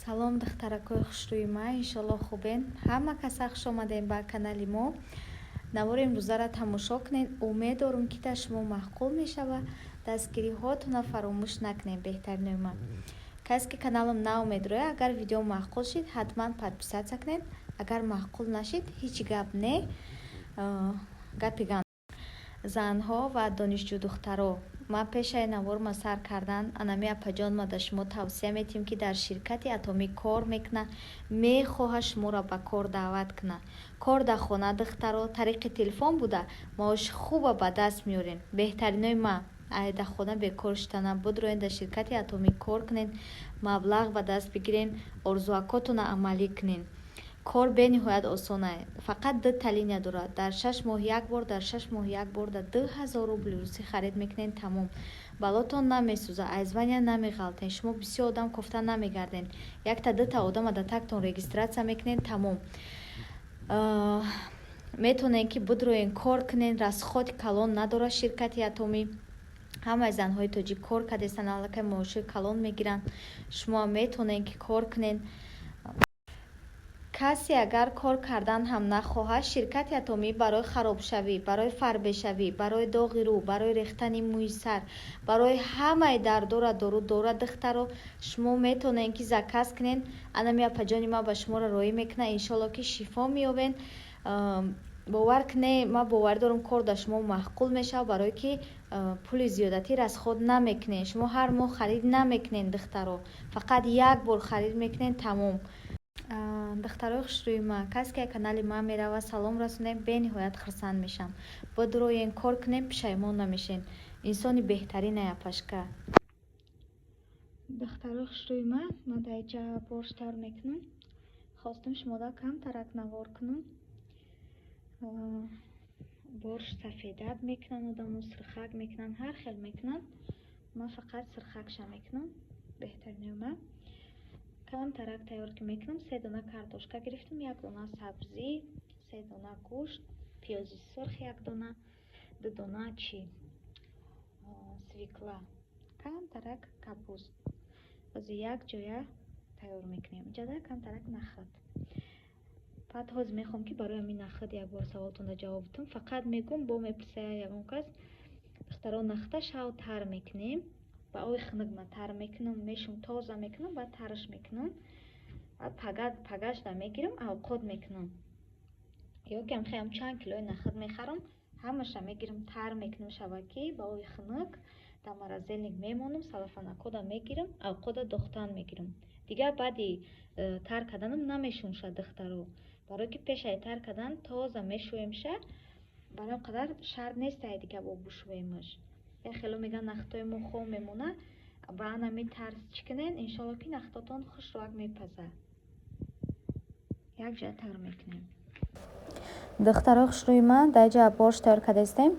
Салом, духтаракҳои хушрӯи ман, иншолло хубен. Ҳама каса хуш омадем ба канали мо. Навори имрӯзаро тамошо кунед. Умед дорум, ки дар шумо маъқул мешавад. Дастгириҳоятонро фаромӯш накунед, беҳтаринои ман. Касе ки каналам нав медрояд, агар видео маъқул шид, ҳатман подписаться кунед. Агар маъқул нашид, ҳеҷ гап не, гапи ган. Занҳо ва донишҷӯдухтаро, ман пешаи наворма сар кардан, анами апаҷон ма да шумо тавсия метиҳем, ки дар ширкати Атомӣ кор мекунад, мехоҳад шуморо ба кор даъват кунад. Кор дар хона, духтаро, тариқи телефон буда, маоши хуба ба даст меорем. Беҳтаринои ман, ай дар хона бекор шитана, будроен, дар ширкати Атомӣ кор кунед, маблағ ба даст бигирен, орзуакотонро амалӣ кунед. Кор бениҳоят осон аст, фақат дута линия дорад. Дар 6 моҳ як бор, дар 6 моҳ як бор дар 2000 рубли русӣ харид мекунед, тамом. Балотон намесӯзад, аз звания намеғалтен, шумо бисёр одам кофта намегарден. Якта дута одама дар тактон регистрация мекунед, тамом. Метавонед, ки будроен, кор кунед. Расходи калон надорад ширкати Атомӣ. Ҳамаи занҳои тоҷик кор кардестанд, аллакай маошҳои калон мегиранд. Шумоам метавонед, ки кор кунед. Касе агар кор кардан ҳам нахоҳад, ширкати Атомӣ барои харобшавӣ, барои фарбешавӣ, барои доғи рӯ, барои рехтани мӯи сар, барои ҳамаи дардора дору дорад. Духтаро, шумо метавонед, ки заказ кунед. Анами апаҷони ман ба шуморо роҳӣ мекунад. Иншолло, ки шифо меёбед. Бовар кунед, ман боварӣ дорам, кор дар шумо маъқул мешавад, барое ки пули зиёдатӣ расход намекунед. Шумо ҳар моҳ харид намекунед, духтаро, фақат як бор харид мекунед, тамом. Духтарои хушрӯи ман, касе ки канали ман меравад, салом расонем, бениҳоят хурсанд мешавам. Бодуроен, кор кунем, пушаймон намешен. Инсони беҳтаринай апашка. Духтарои хушрӯи ман, ман дар инҷа борщ тайёр мекунам. Хостам шумода камтарак навор кунам. Борщ сафедак мекунанд одамо, сирхак мекунанд, ҳар хел мекунанд. Ман фақат сирхакша мекунам. Беҳтаринои ман, камтарак тайёр ки мекунам, се дона картошка гирифтам, як дона сабзӣ, се дона гӯшт, пиёзи сурх як дона, ду дона чи свекла, камтарак капуст. Ҳозир як ҷоя тайёр мекунем. Инҷада камтарак нахӯд. Баъд ҳозир мехоҳам, ки барои ҳамин нахӯд як бор саволтонро ҷавоб битам. Фақат мегӯм, бо мепурса ягон кас. Духтаро, нахӯда шав тар мекунем, ба оби хунук ман тар мекунам, мешум, тоза мекунам, баъд тараш мекунам. Баъд пагашда мегирам, авқот мекунам. Ё ки ҳам чанд килои нахӯд мехарам, ҳамаша мегирам, тар мекунам шавакӣ ба оби хунук, дар морозильник мемонам, салафанакода мегирам, авқота дохтан мегирам. Дигар баъди тар карданам намешумша, духтаро, барое ки пешаи тар кардан тоза мешӯемша. Барои он қадар шарт нест ай дига бо бушӯемаш. Як хело мегӯянд, нахӯдҳои мо хом мемонад. Ба анами тарз чӣ кунед, иншолло, ки нахӯдотон хушрӯак мепазад. Як ҷоя тайёр мекунем. Духтарои хушрӯи ман, дар инҷа борщ тайёр кардаистем.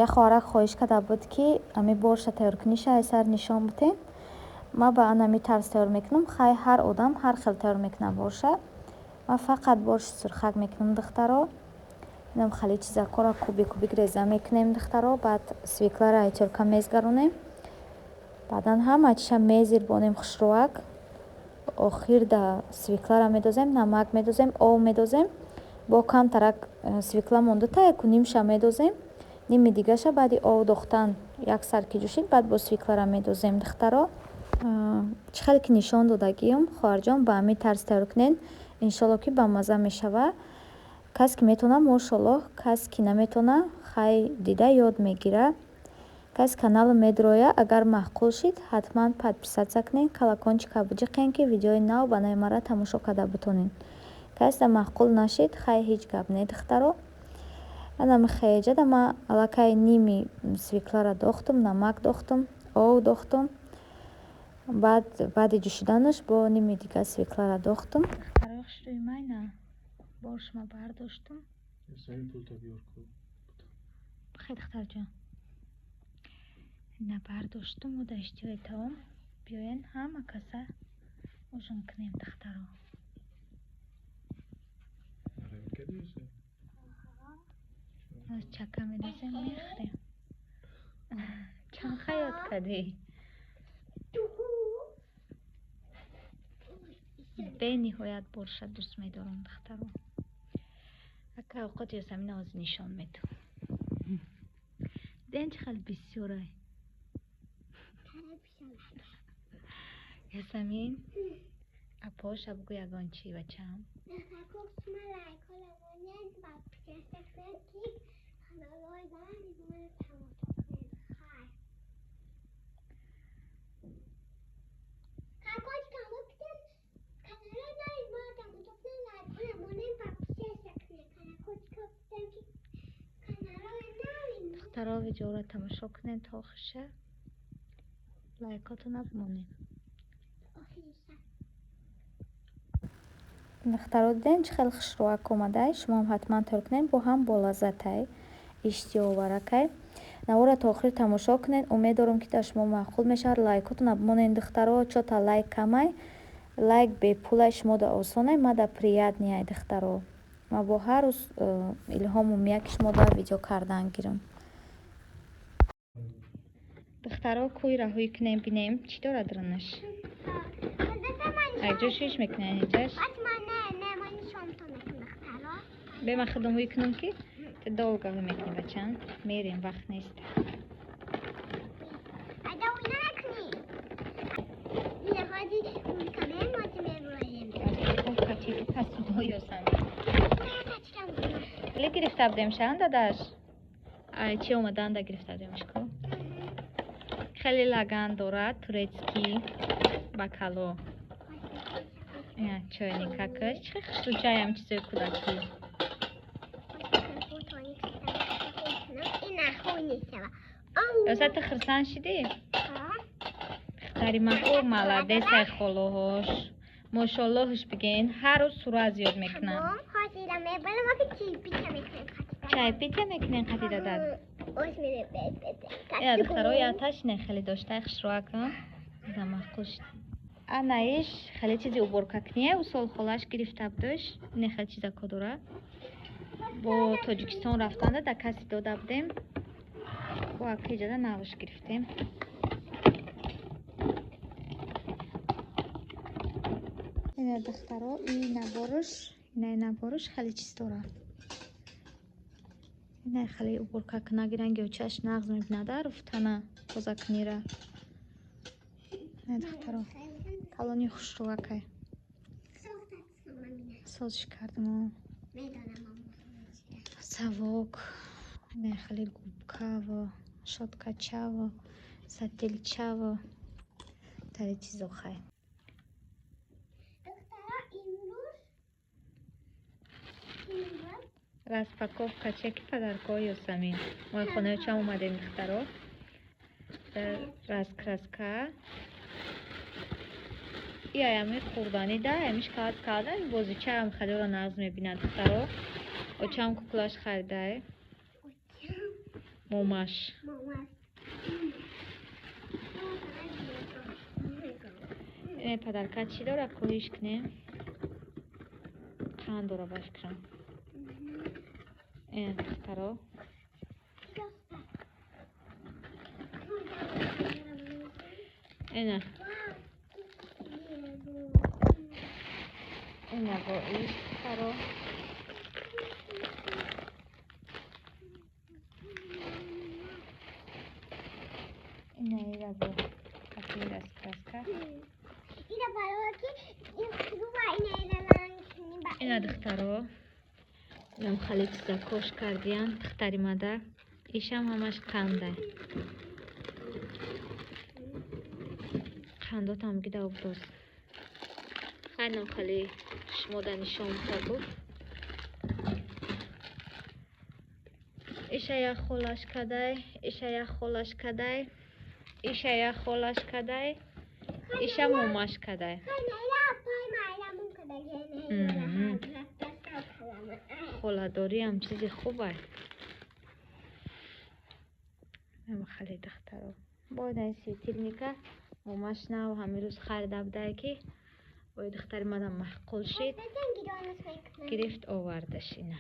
Як хоҳарак хоҳиш карда буд, ки ҳамин борща тайёркуниша ай сар нишон бидем. Ман ба анами тарз тайёр мекунам. Хай, ҳар одам ҳар хел тайёр мекунад борща. Ман фақат борщи сурхак мекунам, духтаро. Инам хеле чизакҳоро кубик кубик реза мекунем, духтаро. Баъд свекларо ай тёрка мезгаронем. Баъдан ҳама чиша мезирбонем хушрӯак. Охирда свекларо медозем, намак медозем, об медозем. Бо камтарак свекла монда, та яку нимша медозем, ними дигаша баъди об дохтан, як сар ки ҷӯшид, баъд бо свеклара медозем. Духтаро, чӣ хеле ки нишон додагиам, хоҳарҷон, ба ҳамин тарз тайёр кунед, иншолло, ки бамазза мешавад. Касе ки метавонад, мошоллоҳ, касе ки наметавонад, хай, дида ёд мегирад. Касе каналро медрояд, агар маъқул шид, ҳатман подписаться кунед, колокольчика биҷиқен, ки видеои нав ба нави маро тамошо карда битонед. Каседа маъқул нашид, хай, ҳеҷ гап не, духтаро. Анами хеҷада ман аллакай ними свекларо дохтум, намак дохтум, об дохтум. Баъд баъди ҷӯшиданаш бо ними дига свекларо дохтум. Духтарои хушрӯи майна, борщма бардоштум. Хай, духтарҷон, ина бардоштум. Мо дар иштиҳои таом. Биёен, ҳама каса ужин кунем, духтаро. Чака медозем, мехӯрем. Чанд хаёт кардӣ? Бениҳоят борша дӯст медорам, духтаро. Ака овқоти Ёсамина ҳозир нишон медиҳам. Дидем чӣ хел бисёрай. Ёсамин, апоша бугӯ ягон чӣ бачаам. Духтаро, видеоро тамошо кунед то охирша. Лайкотона бимонед. Духтаро, дидем чӣ хел хушрӯак омадай. Шумоам ҳатман тайёр кунед, бо ҳам болаззатай, иштиҳоваракай. Наворро то охир тамошо кунед. Умед дорам, ки дар шумо маъқул мешавад. Лайкотона бимонед, духтаро. Чота лайк камай. Лайк бепулай, шумо да осонай, ма да приятный, духтаро. Ма бо ҳар рӯз илҳому меяд, ки шумо да видео кардан гирам. Духтаро, кӯйра ҳуй кунем, бинем чӣ дорад рунаш. Айҷо шиш мекунем иҷаш. Бе ман худам ҳуй кунам, ки ту долго ҳуй мекунӣ, бачам. Мерем, вақт нест. Распаковка чеки посудҳо Ёсамин. Ле гирифта будем шан дадаш. Ай чӣ омаданда гирифта будемш ку. Хеле лаган дорад, турецкий бакало. Чойникакаш чӣ хушрӯ чаям, чизои кӯдакӣ. Ёса, ту хурсанд шидӣ? Духтари ман о молодец ай, холоҳош. Мошоллоҳш биген, ҳар рӯз сура зиёд мекунанд. Чайпитя мекунем қати дадат. Я духтаро, яташ не хеле доштай хушрӯакам. Да маъқул шид. Анаиш хеле чизи уборкакния, усол холаш гирифта будаш. Не хеле чизако дора. Бо Тоҷикистон рафтанда да каси дода будем. Бо акиҷада навш гирифтем. Ина духтаро, и наборш, ина наборш хеле чиз дора. Ина хеле уборка куна гиранги очаш нағз мебинада, руфтана тоза кунира. Ина духтаро, калони хушрӯакай. Созиш кардам. Совок, ина хеле губкаво, щёткачаво, сатилчаво. Тари чизо хай. Распаковка чеки подаркҳои Ёсамин. Мо хонаи чам омадем, духтаро. Дар раскраска. И аями хурданӣ да, аямиш каат кардан, бозичаам халиро нағз мебинад, духтаро. Очам куклаш харидай. Момаш. Ин подарка чӣ дора? Коҳиш кунем. Қанд дора ба фикрам. Ин духтаро. Ина. Ина бо иш, духтаро. Ина ира бо қати раскраска. Ина духтаро. Инам хеле чиза кош кардиян, духтари мада. Ишам ҳамаш қандай. Қандотам гида обдоз. Хайнам хеле шумода нишон буд. Иша як холаш кадай, иша як холаш кадай, иша як холаш кадай, иша момаш кадай. Холадориам чизи хубай. Хеле духтаро. Бояд ин светильника момаш нав ҳамин рӯз харида будае, ки ой духтари мадам маъқул шид. Гирифт овардаш ина.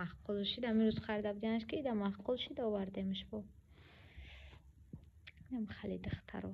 Маъқул шид, ҳамин рӯз харида будианаш, ки ида маъқул шид, овардемш бо. Инам хеле духтаро.